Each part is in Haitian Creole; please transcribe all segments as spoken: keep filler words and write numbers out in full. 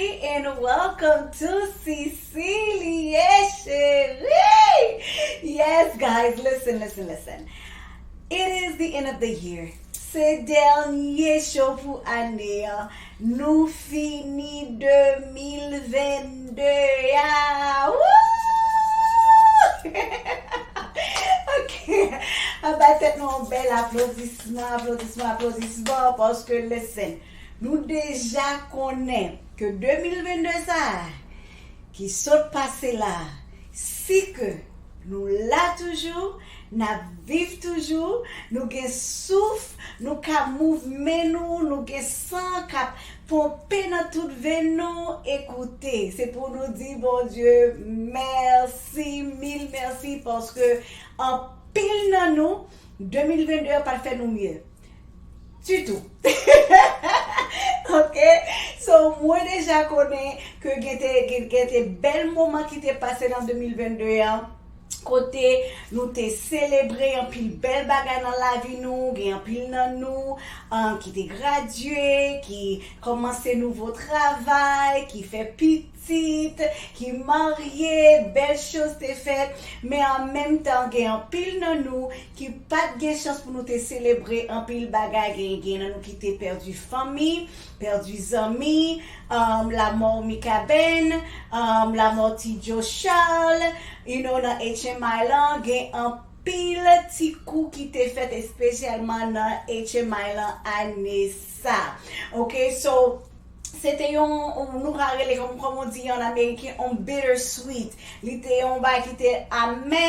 And welcome to Cecilie Cherie. Yes, guys, listen, listen, listen. It is the end of the year. Se dènye show pou ane an. Nou fini de mil venn de a. Woo! Ok. Anba tèt nou yon bèl aplodisman, aplodisman, aplodisman. Paske, listen, nou deja konnen ke de mil venn de sa a, ki sot pase la, si ke nou la toujou, n ap viv toujou, nou gen souf, nou ka mouv men nou, nou gen san k ap ponpe nan tout venn nou. Ekoute, se pou nou di Bondye mèsi, mil mèsi, paske anpil nan nou, de mil venn de an pa t fè nou mye. Ditou. Ok? So, mwen deja konnen ke gen te, gen, gen te bèl moman ki te pase nan de mil venn de an. Kote nou te selebre anpil bèl bagay nan lavi nou, gen anpil nan nou, um, ki te gradye, ki kòmanse nouvo travay, ki fè pitit, ki marye, bèl choz te fèt, men an menm tan gen anpil nan nou ki pa t gen chans pou nou te selebre anpil bagay, gen, gen nan nou ki te pèdi fanmi, pèdi zanmi, um, lanmò Mikaben, um, lanmò Ti Joe Charles, you know, nan H M I lan, gen anpil ti kou ki te fèt espesyalman nan H M I lan ane sa. Ok, so, se te yon, nou ka rele, kòm, kòm on di an ameriken, on bittersweet. Li te yon bagay ki te amè,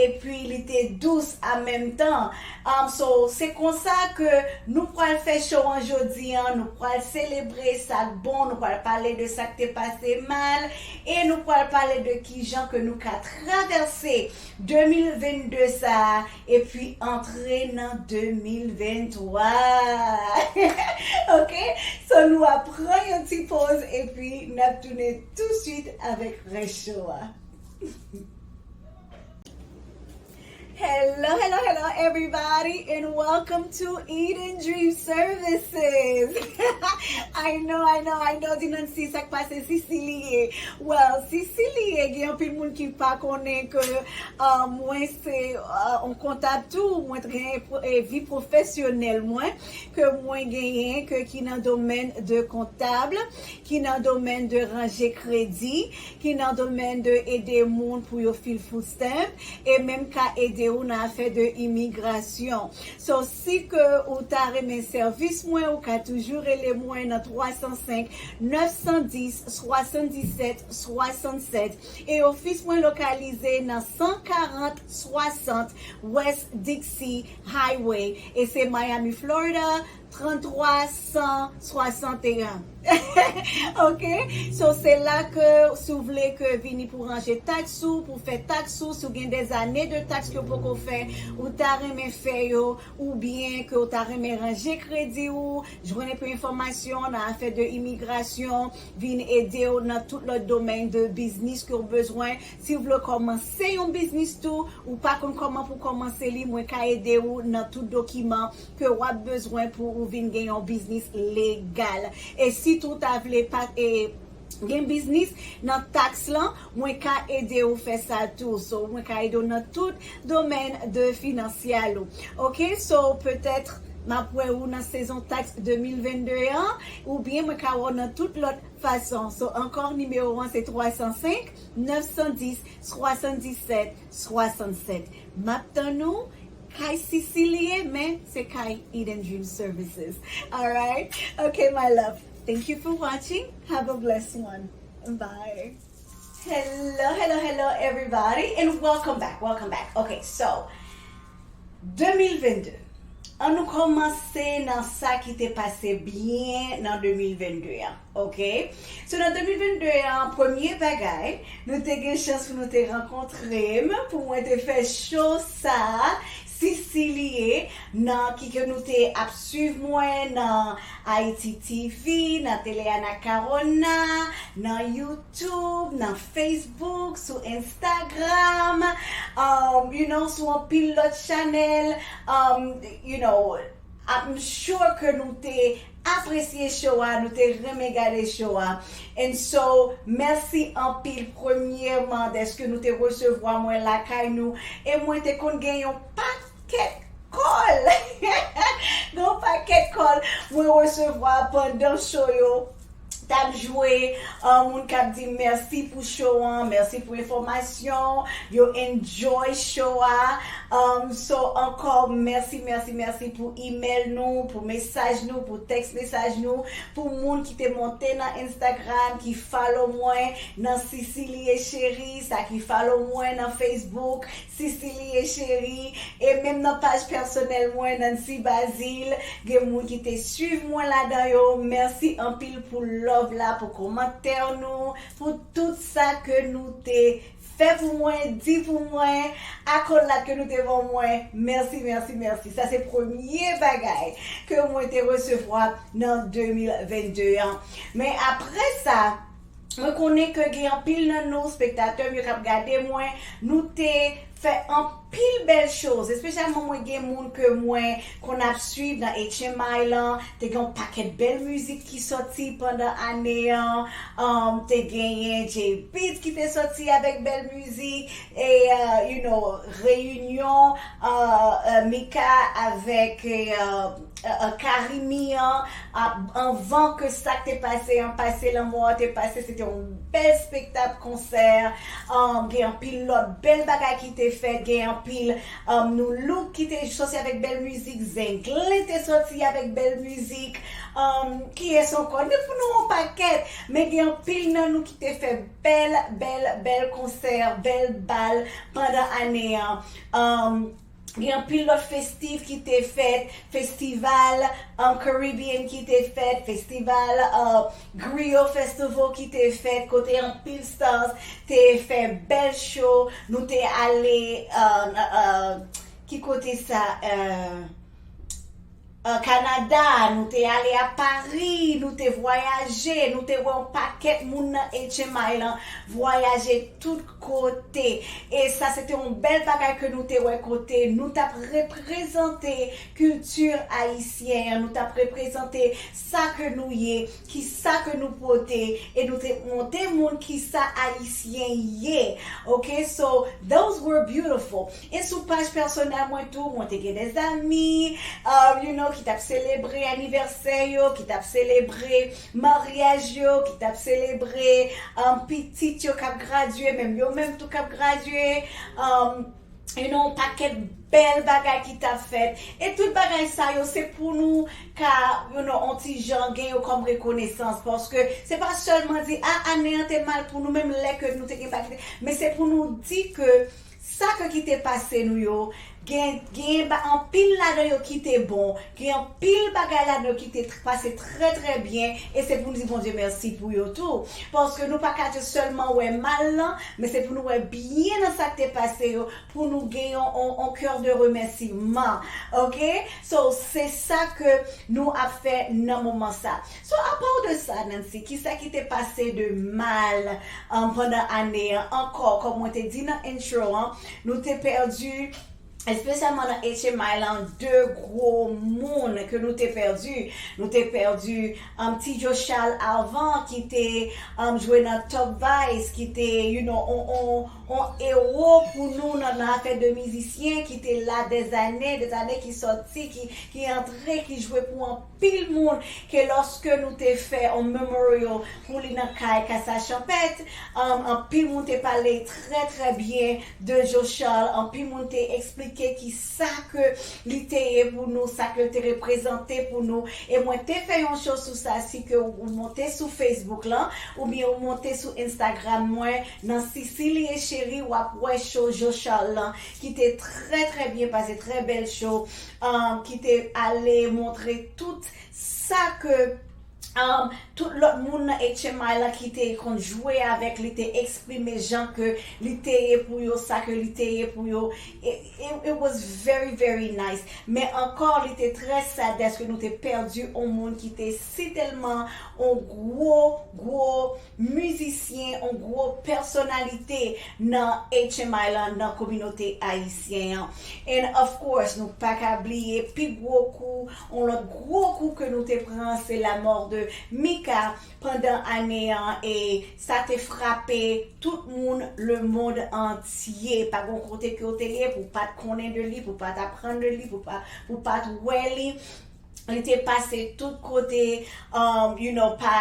epi li te dous an menm tan. Um, so, se konsa ke nou pral fè show an jodi an, nou pral selebre sa k bon, nou pral pale de sa k te pase mal, e nou pral pale de kijan ke nou ka travèse de mil venn de sa a, epi antre nan de mil venntwa. Ok? So, nou ap pran yon ti poz, epi n ap tounen touswit avèk rès show a. Hello, hello, hello, everybody, and welcome to Eden Dream Services. I know, I know, I know, di Nancy, sa k pase, Cecilie. Well, Cecilie, gen anpil moun ki pa konnen ke, uh, mwen se, uh, on kontab tou, mwen gen, eh, vi pwofesyonèl mwen, ke mwen genyen, ke ki nan domèn de kontab, ki nan domèn de ranje kredi, ki nan domèn de ede moun pou yo fil food stamp, e menm ka ede ou nan afè de imigrasyon. So, si ke ou ta renmen sèvis mwen, ou ka toujou rele mwen nan twa san senk, nèf san dis, swasanndisèt, swasannsèt. E ofis mwen lokalize nan san karant swasant West Dixie Highway. E se Miami, Florida, tranntwa san swasanteyen. Ok? So, se la ke, si w vle ke vini pou ranje taks ou, pou fè taks ou, si w gen dèzane de taks ke w poko fè, ou ta renmen fè yo, oubyen ke w ta renmen ranje kredi ou, jwenn enpe enfòmasyon nan afè de imigrasyon, vin ede w nan tout lòt domèn de biznis ke w bezwen. Si w vle kòmanse yon biznis tou, ou pa konn kòman pou kòmanse li, mwen ka ede w nan tout dokiman ke w ap bezwen pou ou vin gen yon biznis legal. E sitou w ta vle pa, e, gen biznis nan taks lan, mwen ka ede w fè sa tou. So, mwen ka ede w nan tout domèn de finansyal ou. Ok, so, petèt, m ap wè ou nan sezon taks de mil venn de an, oubyen mwen ka wè w nan tout lòt fason. So, ankò, nimewo an se twa san senk, nèf san dis, swasanndisèt, swasannsèt. M ap tann ou kay Cecilie, men se kay Eden Dream Services. Alright? Okay, my love. Thank you for watching. Have a blessed one. Bye. Hello, hello, hello, everybody, and welcome back, welcome back. Okay, so, de mil venn de. An nou kòmanse nan sa ki te pase byen nan de mil venn de an, ok? So, nan de mil venn de an, premye bagay, nou te gen chans pou nou te rankontre m, pou mwen te fè show sa, Cecilie, nan ki ke nou te ap swiv mwen nan Haiti T V, nan Tele Ana Karona, nan YouTube, nan Facebook, sou Instagram, um, you know, sou anpil lòt chanèl, um, you know, I'm sure ke nou te apresye show a, nou te renmen gade show a. And so, mèsi anpil premyèman dèske nou te resevwa mwen lakay nou. E mwen te konn gen yon pakèt kòl. Gen yon pakèt kòl mwen resevwa pandan show yo t ap jwe. Uh, moun k ap di mèsi pou show an, mèsi pou enfòmasyon, yo enjoy show a. Um, so, ankò, mèsi, mèsi, mèsi pou email nou, pou mesaj nou, pou text mesaj nou, pou moun ki te monte nan Instagram, ki follow mwen nan Cecilie Cherie, sa ki follow mwen nan Facebook, Cecilie Cherie, e menm nan paj pèsonèl mwen, Nancy Bazile, gen moun ki te swiv mwen ladan yo. Mèsi anpil pou love la, pou kòmantè nou, pou tout sa ke nou te fè pou mwen, di pou mwen, akolad ke nou te ban mwen. Mèsi, mèsi, mèsi. Sa se premye bagay ke mwen te resevwa nan de mil vennde an. Men apre sa, mwen konnen ke gen anpil nan nou, spektatè m yo k ap gade mwen, nou te fè anpil bèl choz. Espesyalman, mwen gen moun ke mwen konn ap swiv nan H M I lan, te gen yon pakèt bèl mizik ki sòti pandan ane an. Um, te genyen Jay Beatz ki te sòti avèk bèl mizik. E, uh, you know, reyinyon, uh, uh, Mika avèk, uh, uh, uh, Karimi an, a- anvan ke sa k te pase an pase, lanmò an te pase, se te yon bèl spektak konsè. Um, gen anpil lòt bèl bagay ki te fèt, gen anpil, um, nou look ki te sòti avèk bèl mizik, Zenglen te sòti avèk bèl mizik. Um, kiyès ankò? Ni pou nou yon pakèt, men gen anpil nan nou ki te fè bèl, bèl, bèl konsè, bèl bal pandan ane an. Um, gen anpil lòt festiv ki te fèt, festival, um, Caribbean ki te fèt, festival, uh, Griot Festival ki te fèt, kote anpil stars te fè bèl show. Nou te ale, uh, uh, uh, ki kote sa? Uh, uh, Kanada, nou te ale a Pari, nou te vwayaje, nou te wè yon pakèt moun nan H M I lan vwayaje tout kote. E sa se te yon bèl bagay ke nou te wè kote nou t ap reprezante kilti ayisyen an, nou t ap reprezante sa ke nou ye, ki sa ke nou pote, e nou te montre moun ki sa Ayisyen ye. Ok, so those were beautiful. E sou paj pèsonèl mwen tou, mwen te gen de zanmi, uh, you know, ki t ap selebre anivèsè yo, ki t ap selebre maryaj yo, ki t ap selebre, um, pitit yo k ap gradye, menm yo menm tou k ap gradye, um, you know, pakèt bèl bagay ki t ap fèt. E tout bagay sa yo, se pou nou ka, you know, on ti jan gen yo kòm rekonesans. Paske se pa sèlman di, a, ane an te mal pou nou, menm lè ke nou te gen bagay, men se pou nou di ke sa ke ki te pase nou yo, gen, gen ba- anpil ladan yo ki te bon, gen anpil bagay ladan yo ki te tr- pase trè, trè byen, e se pou nou di Bondye mèsi pou yo tou. Paske nou pa ka just sèlman wè mal lan, men se pou nou wè byen nan sa k te pase yo, pou nou gen yon, yon, yon cœur de remerciement. Ok? So, se sa ke nou ap fè nan moman sa. So, apa de sa, Nancy, ki sa ki te pase de mal, um, pandan ane an? Ankò, kòm mwen te di nan intro an, nou te pèdi, espesyalman nan H M I lan, de gwo moun ke nou te pèdi. Nou te pèdi, um, Ti Joe Charles Avant, ki te, um, jwe nan Top Vice, ki te, you know, on, on, on ewo pou nou nan, nan afè de mizisyen, ki te la dèzane, dèzane ki sòti, ki, ki antre, ki jwe pou anpil moun, ke lòske nou te fè on memorial pou li nan kay Kasa Chanpèt, um, anpil moun te pale trè, trè byen de Joe Charles, anpil moun te eksplike ki sa ke li te ye pou nou, sa ke l te reprezante pou nou. E mwen te fè yon show sou sa, si ke ou monte sou Facebook lan, oubyen ou monte sou Instagram mwen, nan Cecilie Cherie, w ap wè show Joe Charles lan, ki te trè, trè byen pase, trè bèl show, um, ki te ale montre tout sa ke um, tout lòt moun nan H M I lan ki te konn jwe avèk li te eksprime jan ke li te ye pou yo, sa ke li te ye pou yo. It, it, it was very, very nice. Men ankò, li te trè sad dèske nou te pèdi yon moun ki te sitèlman yon gwo, gwo mizisyen, yon gwo pèsonalite nan H M I lan, nan kominote ayisyen an. And of course, nou pa ka bliye pi gwo kou, yon lòt gwo kou ke nou te pran, se lanmò de Mika pandan ane an, e sa te frape tout moun, le monde entier. Pa gen kote ke w te ye pou w pa t konnen de li, pou w pa t aprann de li, pou w pa, pou w pa t wè li. Li te pase tout kote, um, you know, pa,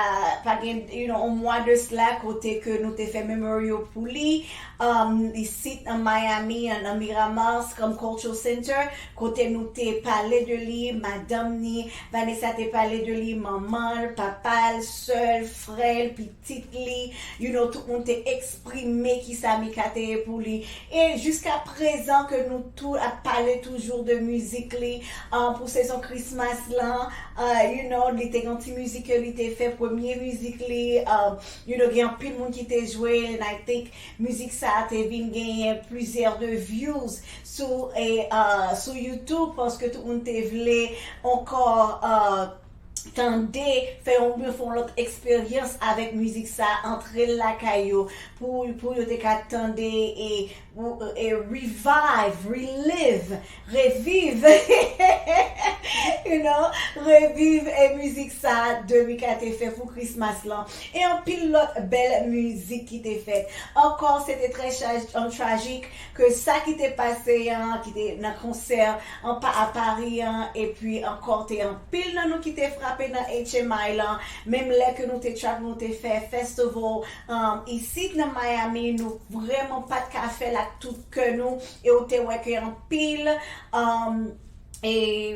pa gen, you know, yon mwa de sila kote ke nou te fè memorial pou li, um, isit nan Miami, nan Miramar, Scum Cultural Center, kote nou te pale de li, madanm ni, Vanessa te pale de li, manman l, papa l, sè l, frè l, pitit li, you know, tout moun te eksprime kisa Mika te ye pou li. E jiska prezan ke nou tou ap pale toujou de mizik li, uh, pou sezon Christmas lan, uh, you know, li te gen yon ti mizik ke li te fè, premye mizik li, uh, you know, gen anpil moun ki te jwe, and I think mizik sa a te vin genyen plizyè de views sou, e, uh, sou YouTube, paske tout moun te vle ankò, uh, tande, fè yon, fè yon lòt eksperyans avèk mizik sa, antre l lakay yo, pou, pou yo te ka tande e, e revive, relive, reviv, you know, reviv e mizik sa Mika te fè pou Christmas lan. E anpil lòt bèl mizik ki te fèt. Ankò, se te trè chaj-, um, trajik ke sa ki te pase an, ki te nan konsè an pa a Paris an, epi ankò te anpil nan nou ki te frape nan H M I lan, menm lè ke nou te travel, nou te fè festival, um, isit nan Miami, nou vrèman pa t ka fè l ak tout kè nou, e ou te wè ke anpil, um, e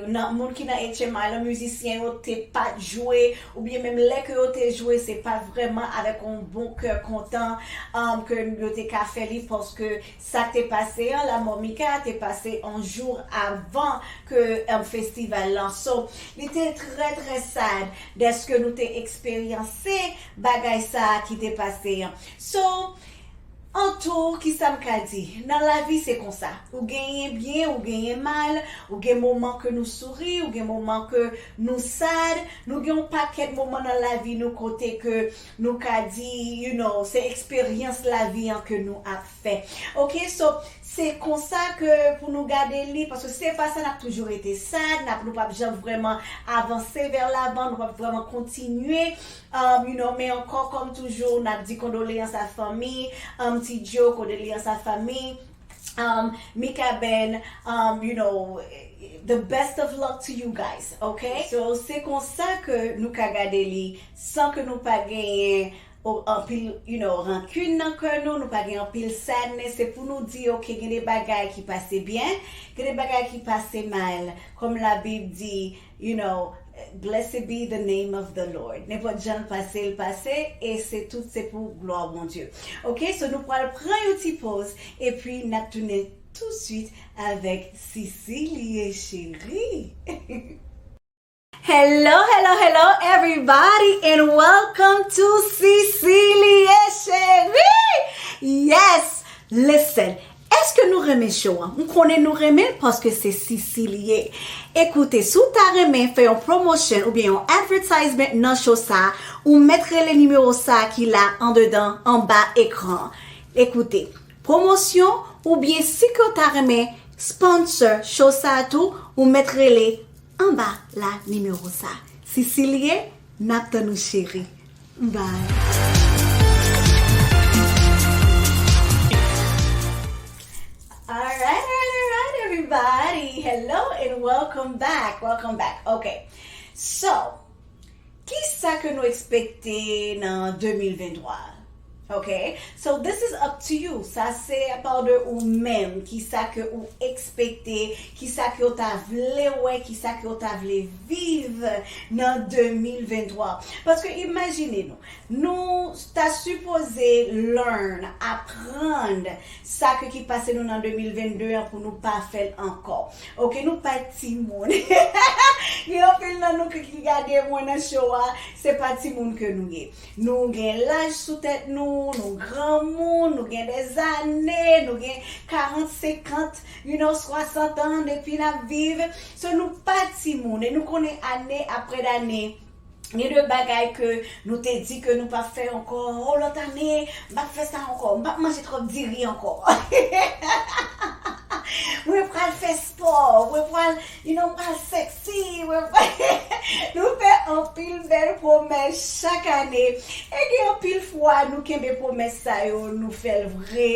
nan, moun ki nan H M I lan, mizisyen yo te pa t jwe, oubyen menm lè ke yo te jwe, se pa t vrèman avèk yon bon kè kontan, um, ke yo te ka fè li, paske sa k te pase an, lanmò Mika te pase yon jou avan ke, um, festival lan. So, li te trè, trè sad dèske nou te eksperyanse bagay sa a ki te pase an. So, an tou, kisa m ka di? Nan lavi, se konsa. Ou genyen byen, ou genyen mal, ou gen moman ke nou souri, ou gen moman ke nou sad, nou gen yon pakèt moman nan lavi nou kote ke nou ka di, you know, se eksperyans lavi an ke nou ap fè. Ok, so, se konsa ke pou nou gade li, paske se pa sa, n ap toujou rete sad, n ap, nou p ap janm vrèman avanse vè lavan, nou p ap vrèman kontinye. Um, you know, men ankò, kòm toujou, n ap di kondoleyans a fanmi, um, Ti Joe, kondoleyans a fanmi, um, Mika Ben, um, you know, the best of luck to you guys, ok? So, se konsa ke nou ka gade li, san ke nou pa genyen o-, anpil, you know, rankin nan kè nou, nou pa gen anpil sadness, se pou nou di, ok, gen de bagay ki pase byen, gen de bagay ki pase mal, kòm Labib di, you know, blessed be the name of the Lord. Nenpòt jan l pase, l pase, e se tout, se pou glwa Bondye. Ok, so nou pral pran yon ti poz, epi n ap tounen touswit avèk Cecilie Chérie. Hello, hello, hello, everybody, and welcome to Cecilie Chérie! Yes! Listen, èske nou renmen show an? M konnen nou renmen l paske se Cecilie. Ekoute, si w ta renmen fè yon promotion oubyen yon advertisement nan show sa, ou mèt rele nimewo sa ki la andedan, anba ekran. Ekoute, pwomosyon, oubyen si ke w ta renmen sponsor show sa tou, ou mèt rele anba la nimewo sa. Cecilie, n ap tann ou, cheri. Bye. Alright, alright, alright, everybody. Hello and welcome back. Welcome back. Ok. So, kisa ke nou ekspekte nan de mil venntwa? Ok? So this is up to you. Sa se pa de ou menm, kisa ke ou ekspekte, kisa ke ou ta vle wè, kisa ke ou ta vle viv nan de mil venntwa. Paske imajine nou, nou ta sipoze learn, aprann sa ke ki pase nou nan de mil vennde an pou nou pa fè l ankò. Ok, nou pa timoun. Gen anpil nan nou ki, ki gade mwen nan show a, se pa timoun ke nou ye. Nou gen laj sou tèt nou, nou granmoun, nou gen dèzane, nou gen karant, senkant, you know, swasant an depi n ap viv. So nou pa timoun e nou konnen ane apre ane, gen de bagay ke nou te di ke nou p ap fè ankò. O, lòt ane, m p ap fè sa ankò. M p ap manje twòp diri ankò. Mwen pral fè spò. Mwen pral, you know, m pral sexy. Mwen pral... Nou fè anpil bèl pwomès chak ane. E gen anpil fwa nou kenbe pwomès sa yo, nou fè l vre.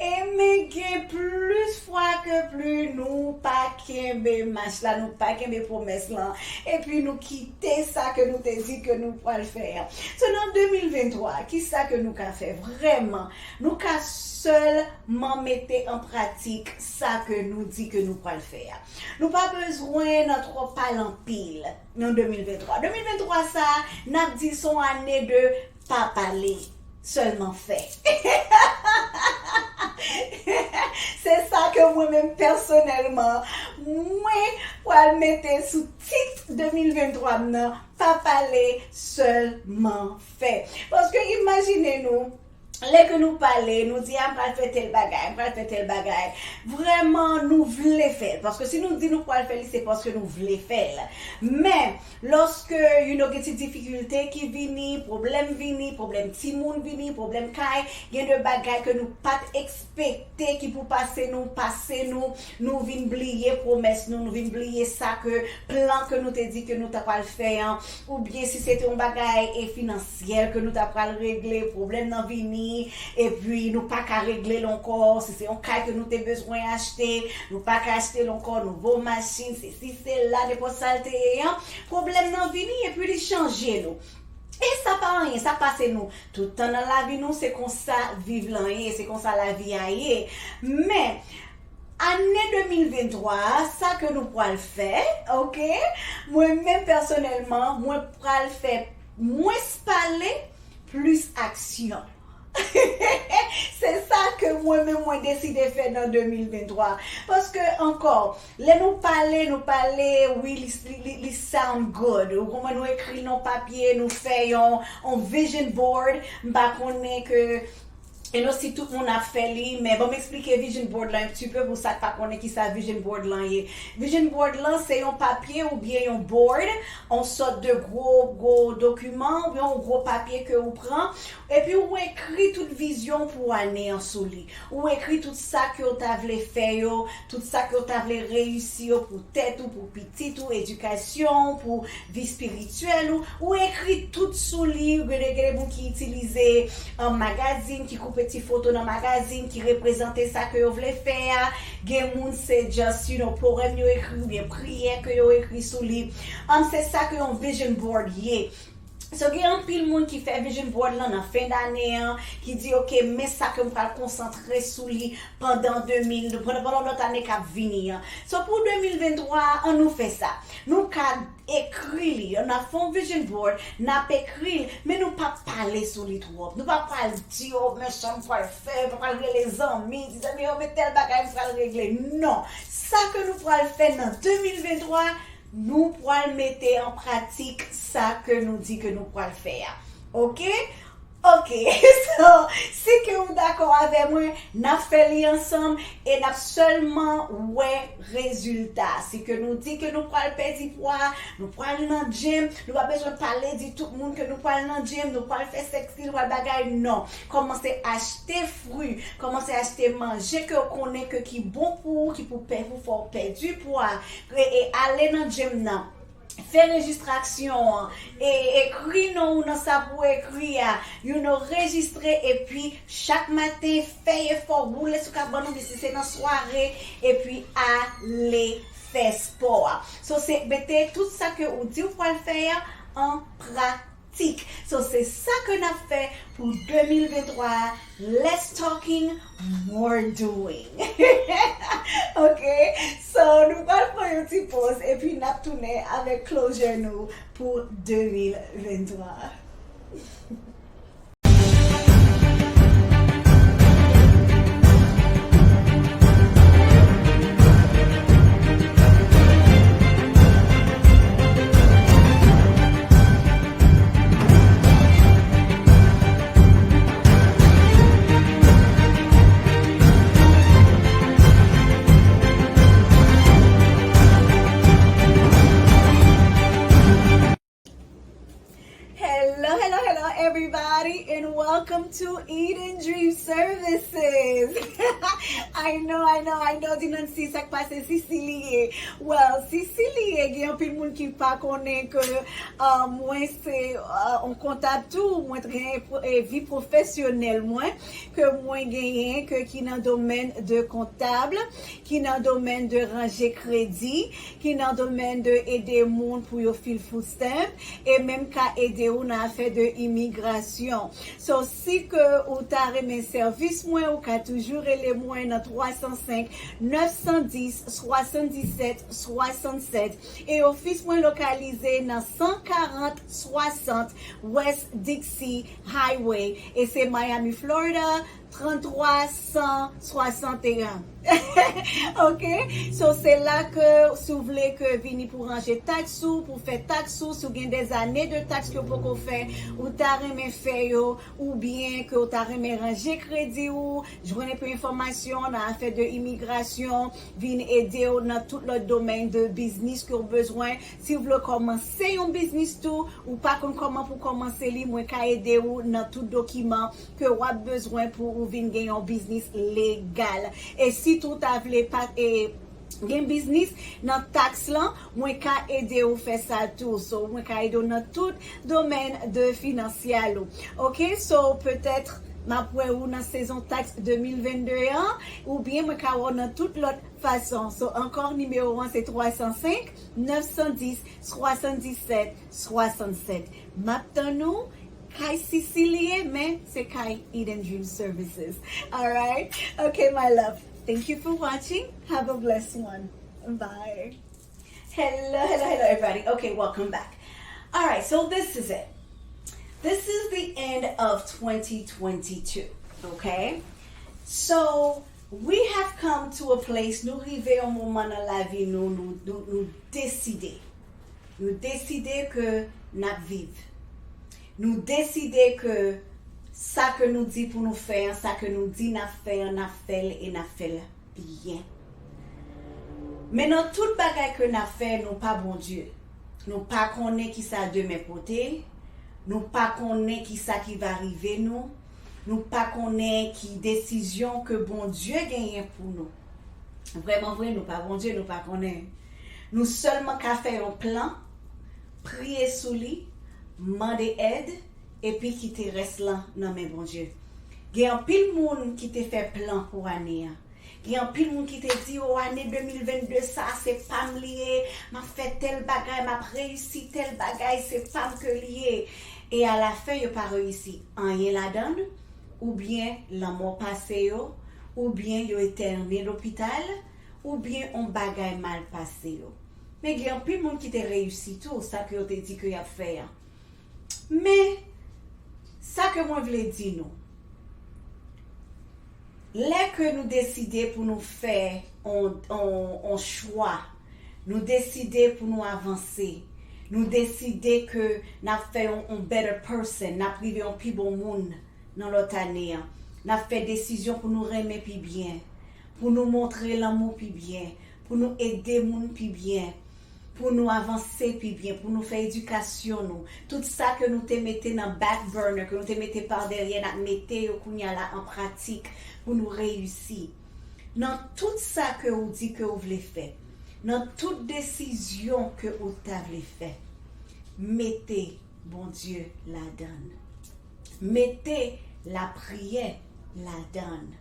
E men gen plis fwa ke plis nou pa kenbe mach la, nou pa kenbe pwomès lan. Epi nou kite sa ke nou te di ke nou pral fè a. So nan de mil venntwa, kisa ke nou ka fè vrèman? Nou ka sèlman mete an pratik sa ke nou di ke nou pral fè a. Nou pa bezwen nan twò pale anpil nan de mil venntwa. De mil venntwa sa, n ap di se yon ane de pa pale, sèlman fè. Se sa ke mwen menm pèsonèlman, mwen pral mete sou tit de mil venntwa m nan, pa pale, sèlman fè. Paske imajine nou, lè ke nou pale, nou di, a, m pral fè tèl bagay, m pral fè tèl bagay. Vrèman, nou vle fè l. Paske si nou di nou pral fè li, se paske nou vle fè l. Men, lòske, you know, gen ti difikilte ki vini, pwoblèm vini, pwoblèm timoun vini, pwoblèm kay, gen de bagay ke nou pa t ekspekte ki pou pase nou, pase nou, nou vin bliye pwomès nou, nou vin bliye sa ke, plan ke nou te di ke nou ta pral fè an, oubyen si se te yon bagay e finansyèl ke nou ta pral regle, pwoblèm nan vini, epi nou pa ka regle l ankò, si se yon kay ke nou te bezwen achte, nou pa ka achte l ankò, nouvo machin, sesi, sela, nenpòt sa l te ye an, pwoblèm nan vini epi li chanje nou. E sa pa anyen, sa pase nou tout tan nan lavi nou, se konsa viv lan ye, se konsa lavi a ye. Men, ane de mil venntwa a, sa ke nou pral fè, ok? Mwen menm pèsonèlman, mwen pral fè mwens pale, plis aksyon. Se sa ke mwen menm mwen deside fè nan de mil venntwa. Paske ankò, lè nou pale, nou pale, wi, li, li, li, li sound good. Ou konprann, nou ekri l nan papye, nou fè yon, yon vision board. M pa konnen ke, you know, si tout moun ap fè li, men ban m eksplike vision board lan un petit peu pou sa k pa konnen kisa vision board lan ye. Vision board lan, se yon papye oubyen yon board, yon sòt de gwo, gwo dokiman, oubyen yon gwo papye ke ou pran, epi ou ekri tout vizyon pou ane an sou li. Ou ekri tout sa ke w ta vle fè yo, tout sa ke w ta vle reyisi yo pou tèt ou, pou pitit ou, edikasyon, pou vi espirityèl ou. Ou ekri tout sou li. Gen de, gen de moun ki itilize, um, magazin, ki koupe ti foto nan magazin, ki reprezante sa ke yo vle fè a. Gen moun se just, you know, powèm yo ekri oubyen priyè ke yo ekri sou li. Um, se sa ke yon vision board ye. So, gen anpil moun ki fè vision board lan nan fen dane an, ki di, ok, men sa ke m pral konsantre sou li pandan de mil, pandan, pandan lòt ane k ap vini an. So, pou de mil venntwa a, ann nou fè sa. Nou ka ekri li, n ap fè yon vision board, n ap ekri l, men nou p ap pale sou li twòp. Nou pa pral di, o, men sa m pral fè, pa pral rele zanmi, di zanmi, o, men tèl bagay m pral regle. Non. Sa ke nou pral fè nan de mil venntwa, nou pral mete an pratik sa ke nou di ke nou pral fè a. Ok? Ok. So, si ke ou dakò avè mwen, n ap fè li ansanm e n ap sèlman wè rezilta. Si ke nou di ke nou pral pèdi pwa, nou pral nan gym, nou pa bezwen pale di tout moun ke nou pral nan gym, nou pral fè sexy, nou pral bagay, non. Kòmanse achte fwi, kòmanse achte manje ke w konnen ke ki bon pou ou, ki pou pè-, pou fè w pèdi pwa. E, e ale nan gym nan. Fè rejistraksyon an. E, ekri non ou nan sa pou ekri a. You know, rejistre epi chak maten, fè efò, woule sou kabann ou, si se nan sware, epi ale fè spò a. So, se mete tout sa ke ou di ou pral fè a an pratik. Tik. So, se sa ke n ap fè pou de mil venntwa a. Less talking, more doing. Ok? So, nou pral pran yon ti poz, epi n ap tounen avèk closure nou pou de mil venntwa. Hello, hello, hello, everybody, and welcome to Eden Dream Services. I know, I know, I know, di Nancy, sa k pase, Sisi li ye. Well, Sisi li ye, gen anpil moun ki pa konnen ke, uh, mwen se, uh, yon kontab tou, mwen gen, eh, vi pwofesyonèl mwen, ke mwen genyen, ke ki nan domèn de kontab, ki nan domèn de ranje kredi, ki nan domèn de ede moun pou yo fil food stamp, e menm ka ede ou nan afè de imigrasyon. So, si ke ou ta renmen sèvis mwen, ou ka toujou rele mwen nan twa san senk, nèf san dis, swasanndisèt, swasannsèt. E ofis mwen lokalize nan san karant swasant West Dixie Highway. E se Miami, Florida, tranntwa san swasanteyen. Ok? So, se la ke, si w vle ke vini pou ranje taks ou, pou fè taks ou, si w gen dèzane de taks ke w poko fè, ou ta renmen fè yo, oubyen ke w ta renmen ranje kredi ou, jwenn enpe enfòmasyon nan afè de imigrasyon, vin ede w nan tout lòt domèn de biznis ke w bezwen. Si w vle kòmanse yon biznis tou, ou pa konn kòman pou kòmanse li, mwen ka ede w nan tout dokiman ke w ap bezwen pou ou vin gen yon biznis legal. E si tou w ta vle pa, e, gen biznis nan taks lan, mwen ka ede w fè sa tou. So, mwen ka ede w nan tout domèn de finansyèl ou. Ok, so, petèt, m ap wè ou nan sezon taks de mil vennde an, oubyen mwen ka wè w nan tout lòt fason. So, ankò, nimewo an se twa san senk, nèf san dis, swasanndisèt, swasannsèt. M ap tann ou, kay Sisi li ye, men se kay Eden Dream Services. Alright? Okay, my love. Thank you for watching. Have a blessed one. Bye. Hello, hello, hello, everybody. Okay, welcome back. Alright, so this is it. This is the end of twenty twenty-two, okay? So, we have come to a place, nou rive yon moman nan lavi nou, nou, nou, nou deside. Nou deside ke n ap viv. Nou deside ke sa ke nou di pou nou fè an, sa ke nou di n ap fè an, n ap fè l e n ap fè l byen. Men nan tout bagay ke n ap fè, nou pa Bondye. Nou pa konnen kisa demen pote, nou pa konnen kisa ki va rive nou, nou pa konnen ki desizyon ke Bondye genyen pou nou. Vrèman vre, nou pa Bondye, nou pa konnen. Nou sèlman ka fè yon plan, priye sou li, mande èd, epi kite rès lan nan men Bondye. Gen anpil moun ki te fè plan pou ane an. Gen anpil moun ki te di, "O, ane de mil vennde sa, se pa m li ye, m ap fè tèl bagay, m ap reyisi tèl bagay, se pa m ke li ye." E alafen, yo pa reyisi anyen ladan l, oubyen lanmò pase yo, oubyen yo entène lopital, oubyen yon bagay mal pase yo. Men gen anpil moun ki te reyisi tou, sa ke yo te di ke y ap fè an. Men, sa ke mwen vle di nou, lè ke nou deside pou nou fè on, on, on chwa, nou deside pou nou avanse, nou deside ke n ap fè on, on better person, n ap rive on pi bon moun nan lòt ane an, n ap fè desizyon pou nou renmen pi byen, pou nou montre lanmou pi byen, pou nou ede moun pi byen, pou nou avanse pi byen, pou nou fè edikasyon nou. Tout sa ke nou te mete nan back burner, ke nou te mete pa dèyè, n ap mete yo kounye a la an pratik pou nou reyisi. Nan tout sa ke ou di ke ou vle fè, nan tout desizyon ke ou ta vle fè, mete Bondye ladan l. Mete lapriyè ladan l.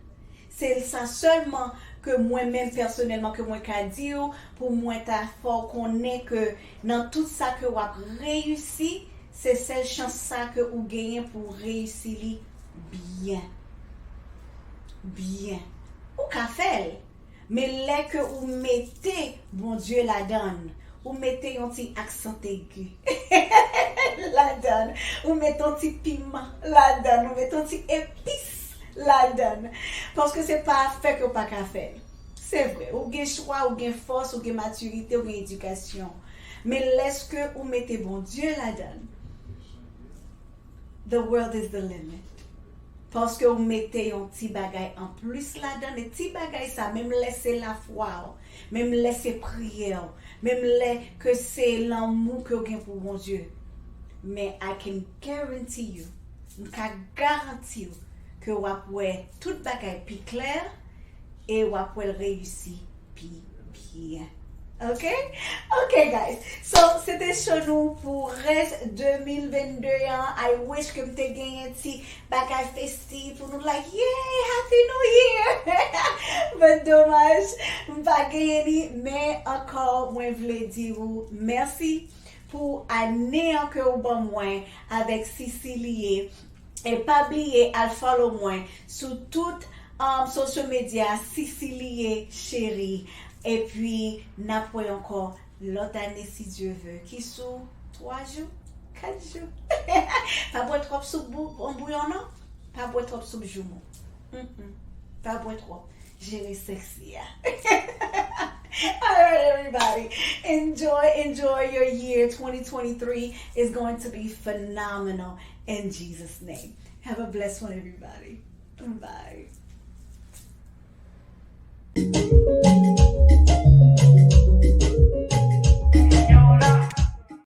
Se sa sèlman ke mwen menm pèsonèlman ke mwen ka di w pou mwen ta fè w konnen ke nan tout sa ke w ap reyisi, Se sèl chans sa ke ou genyen pou w reyisi li byen. Byen. Ou ka fè l. Men lè ke ou mete Bondye ladann, ou mete yon ti aksan egi ladann, ou mete yon ti piman ladann, ou mete yon ti epis ladann. Paske se pa fè ke w pa ka fè l. Se vre, ou gen chwa, ou gen fòs, ou gen matirite, ou gen edikasyon. Men lèske ou mete Bondye ladann, the world is the limit. Paske ou mete yon ti bagay anplis ladann, e ti bagay sa, menm lè se lafwa w, menm lè se priyè w, menm lè ke se lanmou ke w gen pou Bondye, men I can guarantee you, m ka garanti w ke w ap wè tout bagay pi klè e w ap wè l reyisi pi byen. Ok? Ok, guys. So, se te show nou pou rès de mil vennde an. I wish ke m te genyen ti bagay festif pou nou, like, yeah, Happy New Year! But domaj, m pa genyen li, men ankò, mwen vle di ou mèsi pou ane an ke ou ban mwen avèk Sisi Li Ye. E pa bliye al follow mwen sou tout um, social media, Sisi Li Ye Cheri. Epi, n ap wè ankò lòt ane, si Dye vle. Ki sou twa jou, kat jou. Pa bwè twòp soup bou- bon bouyon, non. Pa bwè twòp soup joumou. Mm-mm. Pa bwè twòp. Jere sèksi a. All right, everybody. Enjoy, enjoy your year. twenty twenty-three is going to be phenomenal in Jesus' name. Have a blessed one, everybody. Bye.